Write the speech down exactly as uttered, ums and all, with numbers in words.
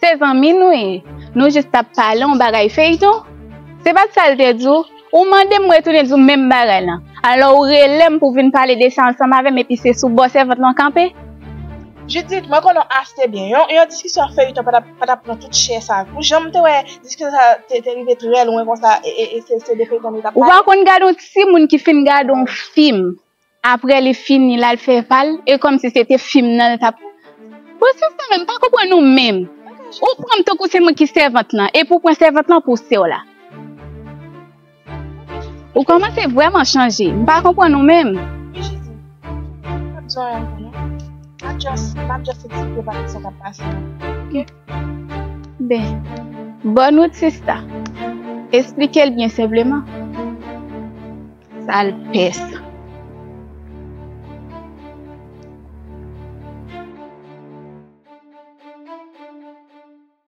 Se zanmi nou ye. Nou jis t ap pale yon bagay feyton. Se pa t sa l te di w? Ou mande m, m retounen di w menm bagay lan. Alò, ou rele m pou vin pale de sa ansanm avè m, epi se sou bò sèvant lan w kanpe? Judith, mwen konnen w ase byen. Yon, yon diskisyon feyton pa t ap, pa t ap pran tout chè sa. Pou jan m te wè diskisyon sa te, te rive trè lwen konsa, e, e, e se, se de feyton nou t ap Ou pale. Pa konn gade yon timoun ki fin gade yon fim, apre li fini, l al fè pa l, e kòmsi se te fim nan l t ap. Bon, sista, men m pa konprann ou menm. Ou pran m tankou se mwen ki sèvant lan, epi w pran sèvant lan pou sè w la. Ou kòmanse vrèman chanje. M pa konprann ou menm. Wi, Jezi. M ap di w anyen ankò, non. M ap just, m ap just eksplike w pa ki sa k ap pase la. Oke? Ben, bòn wout, sista. Eksplike l byen senpleman. Sal pès.